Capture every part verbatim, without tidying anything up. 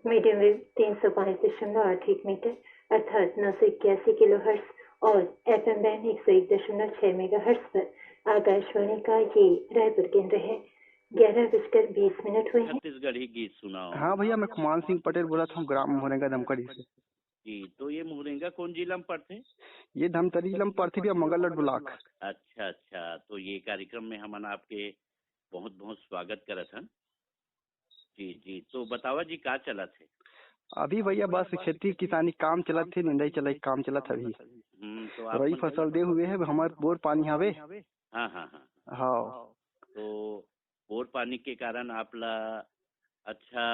Medium wave तीन सौ पाँच दशमलव आठ एक मीटर अर्थात नौ सौ इक्यासी किलो हर्ट्ज और एफएम बैंड एक सौ एक दशमलव छह मेगा हर्ट्ज पर आकाशवाणी का ये रायपुर केंद्र है। ग्यारह बजकर बीस मिनट हुए हैं। छत्तीसगढ़ी गीत सुनाओ। हाँ भैया, मैं खुमान सिंह पटेल बोलत हँव, ग्राम मोरेंगा धमतरी से। जी, तो ये मोरेंगा कौन जिला में पड़थे? ये धमतरी जिला में पड़थे भैया, मगरलोड ब्लॉक। अच्छा, अच्छा, तो ये कार्यक्रम में हमन आपके बहुत बहुत स्वागत करत हन। जी, जी, तो बतावा जी, का चलत हे? अभी भैया बस खेती किसानी काम चलत हे, निंदाई चलाई काम चलत हे अभी। हम्म, तो आप रई मन फसल दे हुए हे, हमर बोर पानी हवे। हाँ, हाँ, हाँ। हाँ। तो बोर पानी के कारण आप ला अच्छा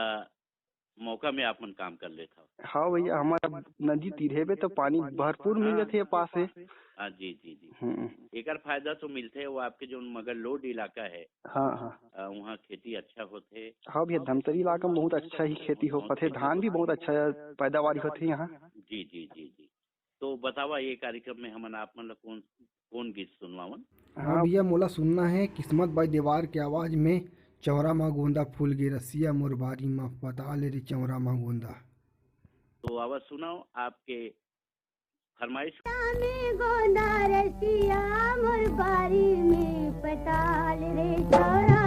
मौका में आप मन काम कर लेत हव। हाँ भैया, हमर अब नदी तीर हेबे तो पानी भरपूर मिल हाँ। जाथे पास से। हाँ, जी, जी, जी। हम्म। एकर फायदा तो मिलथे, वो आपके जो मगरलोड इलाका है, हाँ, हाँ। अ, वहाँ खेती अच्छा होथे। हाँ भैया, धमतरी इलाका में बहुत अच्छा ही खेती हो बहुत पाथे, खेती धान भी होथे। बहुत अच्छा पैदावारी होथे यहाँ। जी, जी, जी, जी। तो बतावा, ये कार्यक्रम में हमन आप मन ला कौन, कौन गीत सुनवावन? हाँ भैया, मोला सुनना है किस्मत बाई देवार के आवाज में, चौरा मा गोंदा फूल गे रसिया मोर बारी मा पताल रे चौरा मा गोंदा। तो आवाज सुनाओ, आपके फरमाइश। में गोंदा रसिया मोर बारी में पताल रे चौरा